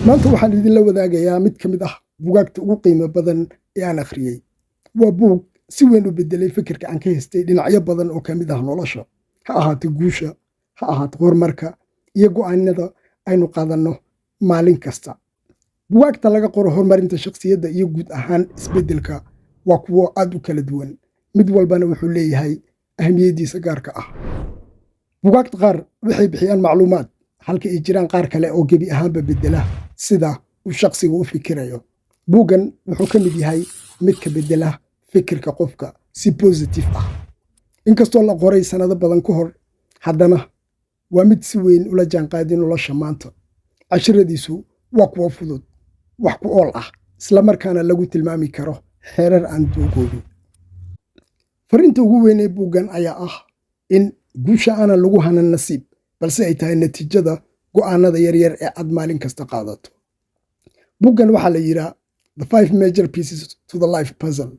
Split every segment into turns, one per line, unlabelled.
Maanta waxaan idinla wadaagayaa mid ka mid ah buugaagta ugu qiimo badan ee aan akhriyey. Waa buug si weyn u beddelay fikirka aan ka haystay dhinacyo badan oo ka mid ah nolosha, ha ahaato guusha, ha ahaato horumarka iyo go'aanada aynu qaadanno maalin kasta. Bugaagta laga qoro horumarinta shakhsiyadda iyo guud ahaan isbeddelka waa kuwo aad u kala duwan, mid walbana wuxuu leeyahay ahmiyaddiisa gaarka ah. Bugaagta qaar waxay bixiyaan macluumaad, halka ay jiraan qaar kale oo gebi ahaanba beddela sida uu shakhsigu u fikirayo. Buuggan wuxuu ka mid yahay mid ka beddela fikirka qofka si positive ah. Inkastoo la qoray sannado badan ka hor, haddana waa mid si weyn ula jaanqaaday nolosha maanta. Cashiradiisu waa kuwo fudud, wax ku ool ah, islamarkaana lagu tilmaami karo xeerar aan duugoobin. Fariinta ugu weyn ee buuggan ayaa ah in guusha aanan lagu hanan nasiib, balse ay tahay natiijada go'aanada yaryar ee aad maalin kasta qaadato. Buuggan waxaa la yidhaa "The Five Major Pieces to the Life Puzzle",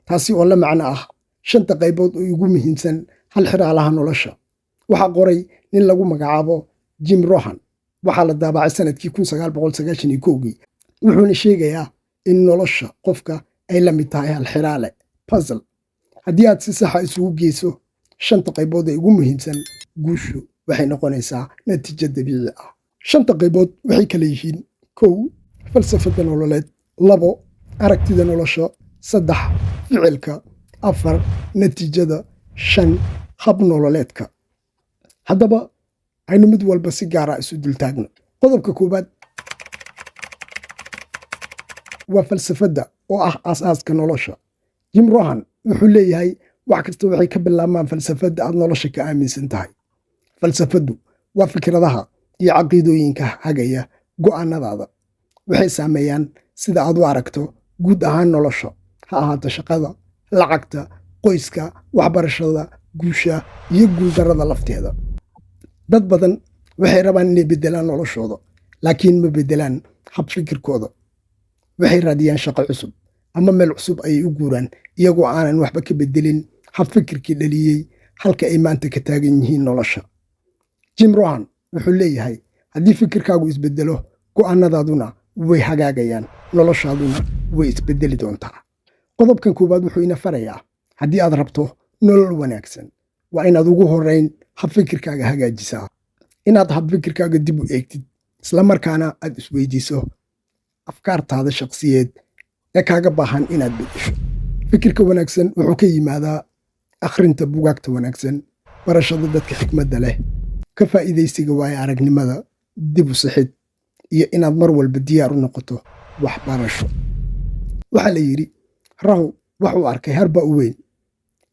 taasi oo la macno ah shanta qaybood oo ugu muhiimsan hal xiraalaha nolosha. Waxaa qoray nin lagu magacaabo Jim Rohn. Waxaa la daabacay sanadkii 1991-gii, wuxuuna sheegayaa in nolosha qofka ay la mid tahay hal xiraale puzzle. Haddii aad si saxa isugu geyso shanta qaybood ee ugu muhiimsan, guushu waxay noqonaysaa natiijo dabiici ah. Shanta qaybood waxay kala yihiin: kow, falsafadda nololeed; labo, aragtida nolosha; saddex, ficilka; afar, natiijada; shan, hab nololeedka. Haddaba aynu mid walba si gaara isu dultaagno. Qodobka koowaad waa falsafadda, oo ah aasaaska nolosha. Jim Rohn wuxuu leeyahay, wax kasta waxay ka bilaabmaan falsafadda aad nolosha ka aaminsan tahay. Falsafaddu waa fikradaha iyo caqiidooyinka hagaya go'aanadaada. Waxay saameeyaan sida aad u aragto guud ahaan nolosha, ha ahaato shaqada, lacagta, qoyska, waxbarashada, guusha iyo guuldarrada lafteeda. Dad badan waxay rabaan inay beddelaan noloshooda, laakiin ma beddelaan hab fikirkooda. Waxay raadiyaan shaqo cusub ama meel cusub ayay u guuraan, iyagoo aanan waxba ka beddelin hab fikirkii dhaliyey halka ay maanta ka taagan yihiin nolosha. Jim Rohn wuxuu leeyahay, haddii fikirkaagu isbeddelo, go'aanadaaduna way hagaagayaan, noloshaaduna way isbeddeli doontaa. Qodobkan koowaad wuxuu ina farayaa, haddii aad rabto nolol wanaagsan, waa inaad ugu horrayn hab fikirkaaga hagaajisaa, inaad hab fikirkaaga dib u eegtid, islamarkaana aad isweydiiso afkaartaada shakhsiyeed ee kaaga baahan inaad beddesho. Fikirka wanaagsan wuxuu ka yimaadaa akhrinta bugaagta wanaagsan, barashada dadka xikmadda leh, ka faa'iidaysiga waayo aragnimada, dib u sixid iyo inaad mar walba diyaar u noqoto waxbarasho. Waxaa la yidhi, rahu waxuu arkay harba u weyn.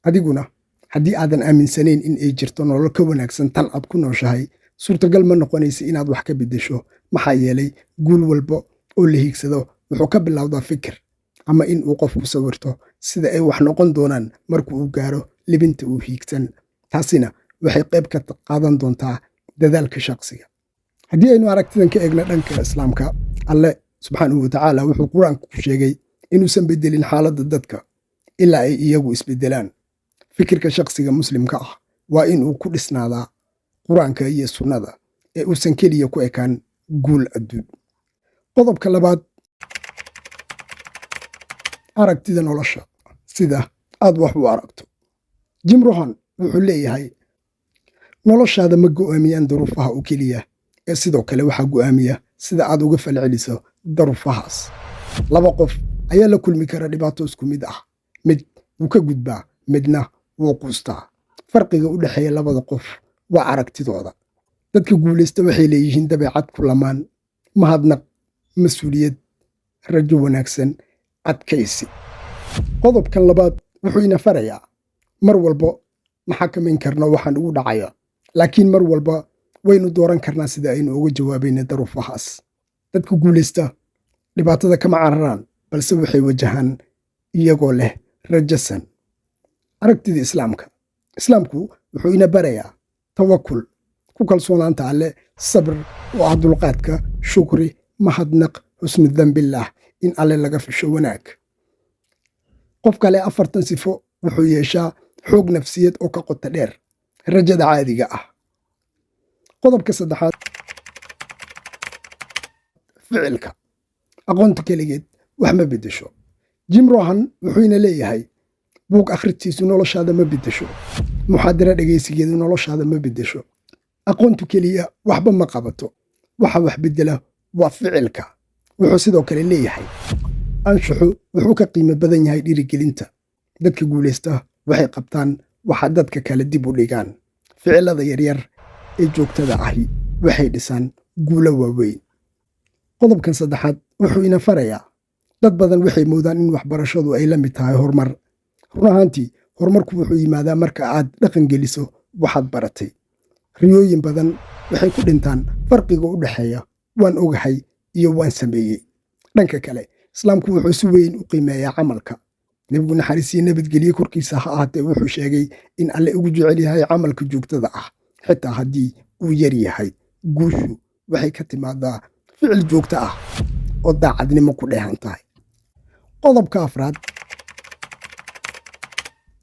Adiguna haddii aadan aaminsanayn in ay jirto nolol ka wanaagsan tan aad ku nooshahay, suurtagal ma noqonaysa inaad wax ka beddesho, maxaa yeelay guul walba oo la hiigsado wuxuu ka bilowdaa fikir ama in uu qofku sawirto sida ay wax noqon doonaan marka uu gaaro libinta uu hiigsan. Taasina waxay qayb ka qaadan doontaa dadaalka shaqsiga. Haddii aynu aragtidan ka eegno dhanka Islaamka, Alle subxaanahu watacaala wuxuu Qur-aanku ku sheegay inuusan beddelin xaaladda dadka ilaa ay iyagu isbeddelaan. Fikirka shaqsiga Muslimka ah waa inuu ku dhisnaadaa Qur-aanka iyo sunnada ee uusan keliya ku ekaan guul adduun. Qodobka labaad, aragtida nolosha, sida aad wax u aragto. Jim Rohn wuxuu leeyahay, noloshaada ma go'aamiyaan duruufaha oo keliya, ee sidoo kale waxaa go'aamiya sida aad uga falceliso daruufahaas. Laba qof ayaa la kulmi kara dhibaato isku mid ah. Mid wuu ka gudbaa, midna wuu quustaa. Farqiga u dhexeeya labada qof waa aragtidooda. Dadka guulaysta waxay leeyihiin dabeecad ku lamaan mahadnaq, mas-uuliyad, rajo wanaagsan, adkaysi. Qodobkan labaad wuxuu ina farayaa, mar walba ma xakamayn karno waxaan ugu dhacaya, laakiin mar walba waynu dooran karnaa sida aynu uga jawaabayna daruufahaas. Dadka guulaysta dhibaatada kama cararaan, balse waxay wajahaan iyagoo leh rajasan. Aragtida Islaamka: Islaamku wuxuu ina barayaa tawakul, ku kalsoonaanta Alle, sabr oo ah dulqaadka, shukri, mahadnaq, xusnu danbillaah, in Alle laga fisho wanaag. Qof kale afartan sifo wuxuu yeeshaa xoog nafsiyad oo ka qota dheer rajada caadiga ah. Qodobka saddexaad, ficilka. Ficilka. Aqoonta keligeed wax ma beddesho. Jim Rohn wuxuuna leeyahay: buug akhrintiisu noloshaada ma beddesho, muxaadaro dhegaysigeedu noloshaada ma beddesho, aqoontu keliya waxba ma qabato. Waxa wax beddela waa ficilka. Wuxuu sidoo kale leeyahay: anshuxu wuxuu ka qiimo badan yahay dhiirigelinta. Dadka guulaysta waxay qabtaan waxa dadka kale dib u dhigaan. Ficilada yaryar ee joogtada ahi waxay dhisaan guulo waaweyn. Qodobkan saddexaad wuxuu ina farayaa: dad badan waxay moodaan in waxbarashadu ay la mid tahay horumar. Run ahaantii, horumarku wuxuu yimaadaa marka aad dhaqan geliso waxaad baratay. Riyooyin badan waxay ku dhintaan farqiga u dhexeeya "waan ogahay" iyo "waan sameeyey". Dhanka kale, Islaamku wuxuu si weyn u qiimeeyaa camalka. Nebigu, naxariisiyo nabadgelye korkiisa ha ahaatee, wuxuu sheegay in Alle ugu jecel yahay camalka joogtada ah, xitaa haddii uu yar yahay. Guushu waxay ka timaadaa ficil joogto ah oo daacadnimo ku dheehan tahay. Qodobka afraad: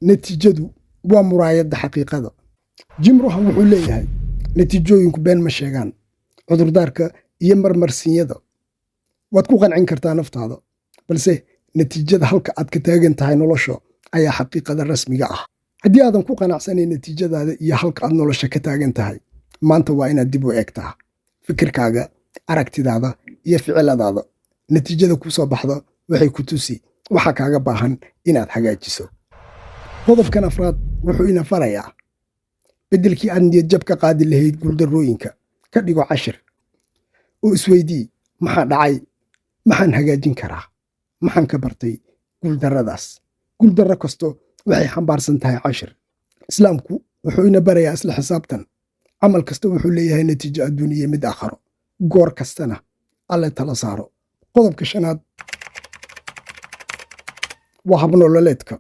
natiijadu waa muraayadda xaqiiqada. Jim Rohn wuxuu leeyahay: natiijooyinku been ma sheegaan. Cudurdaarka iyo marmarsiinyada waad ku qancin kartaa naftaada, balse natiijada halka aad ka taagan tahay nolosha ayaa xaqiiqada rasmiga ah. Haddii aadan ku qanacsanayn natiijadaada iyo halka aad nolosha ka taagan tahay maanta, waa inaad dib u eegtaa fikirkaaga, aragtidaada iyo ficiladaada. Natiijada ku soo baxda waxay ku tusi waxa kaaga baahan inaad hagaajiso. Qodobkan afraad wuxuu ina farayaa: beddelkii aad niyadjab ka qaadi lahayd guuldarrooyinka, ka dhigo cashir oo isweydii: maxaa dhacay? Maxaan hagaajin karaa? Maxaan ka bartay guuldarradaas? Guuldarro kasto waxay xambaarsan tahay cashir. Islaamku wuxuu ina barayaa isla xisaabtan. Camal kasta wuxuu leeyahay natiijo adduuniya mid aakharo. Goor kastana Alle tala saaro. Qodobka shanaad waa habnololeedka,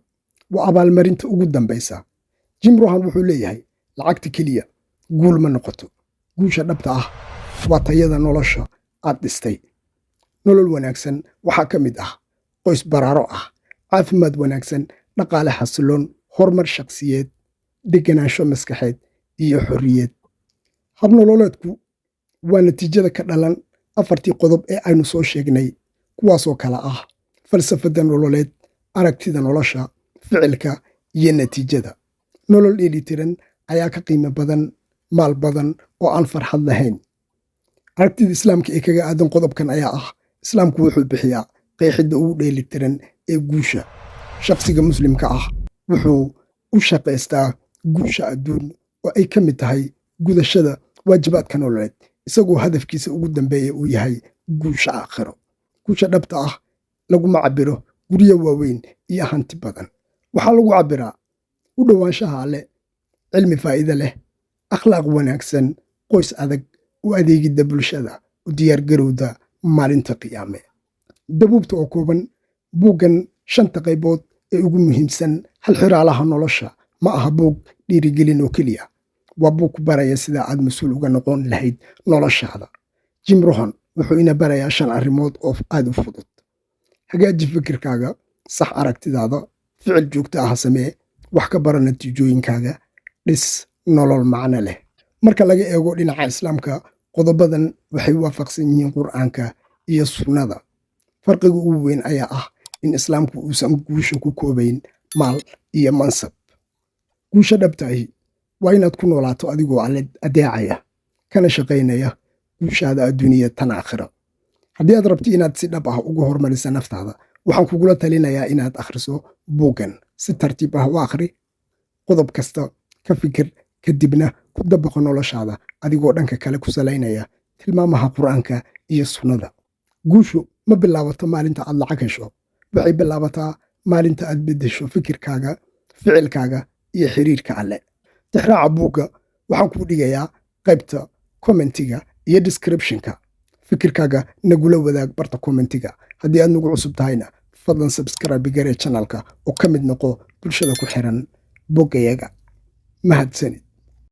waa abaalmarinta ugu dambaysa. Jim Rohn wuxuu leeyahay: lacagta keliya guul ma noqoto. Guusha dhabta ah waa tayada nolosha aad dhistay. Nolol wanaagsan waxaa ka mid ah qoys baraaro ah, caafimaad wanaagsan, dhaqaale xasiloon, horumar shakhsiyeed, deganaansho maskaxeed iyo xorriyad. Habnololeedku waa natiijada ka dhalan afartii qodob ee aynu soo sheegnay, kuwaasoo kala ah falsafadda nololeed, aragtida nolosha, ficilka iyo natiijada. Nolol dheelitiran ayaa ka qiimo badan maal badan oo aan farxad lahayn. Aragtida Islaamka ee kaga aadan qodobkan ayaa ah: Islaamku wuxuu bixiyaa qeexidda ugu dheelitiran ee guusha. Shakhsiga Muslimka ah wuxuu u shaqaystaa guusha adduun, oo ay ka mid tahay gudashada waajibaadka nololeed, isagoo hadafkiisa ugu dambeeya uu yahay guusha aakhiro. Guusha dhabta ah laguma cabbiro guryo waaweyn iyo hanti badan. Waxaa lagu cabbiraa u dhowaanshaha Alle, cilmi faa'iide leh, akhlaaq wanaagsan, qoys adag, u adeegidda bulshada, u diyaargarowda maalinta qiyaame. Dabuubta oo kooban: buuggan shanta qaybood ee ugu muhiimsan halxiraalaha nolosha ma aha buug dhiirigelin oo keliya. Waa buug ku baraya sida aad mas-uul uga noqon lahayd noloshaada. Jim Rohn wuxuu ina barayaa shan arrimood oo aad u fudud: hagaaji fikirkaaga, sax aragtidaada, ficil joogto ah samee, wax ka baro natiijooyinkaaga, dhis nolol macno leh. Marka laga eego dhinaca Islaamka, qodobadan waxay waafaqsan yihiin Qur'aanka iyo sunnada. Farqiga ugu weyn ayaa ah in Islaamku uusan guusha ku koobayn maal iyo mansab. Guusha dhabtaahi waa inaad ku noolaato adigoo Alle adeecaya, kana shaqaynaya guushaada adduuniya tan aakhira. Haddii aad rabto inaad si dhab ah ugu hormarisa naftaada, waxaan kugula talinayaa inaad akhriso buuggan. Si tartiib ah u akhri, qodob kasta ka fikir, kadibna ku dabaqo noloshaada adigoo dhanka kale ku salaynaya tilmaamaha Qur'aanka iyo sunnada. Guushu ma bilaabato maalinta aad lacag hesho. Waxay bilaabataa maalinta aad beddesho fikirkaaga, ficilkaaga iyo xiriirka Alle. Tixraaca buugga waxaan kuu dhigayaa qaybta commentiga iyo descriptionka. Fikirkaaga nagula wadaag barta commentiga. Haddii aad nagu cusub tahayna, fadlan subscribe garee channelka oo ka mid noqo bulshada ku xiran boggayaga. Mahadsanid.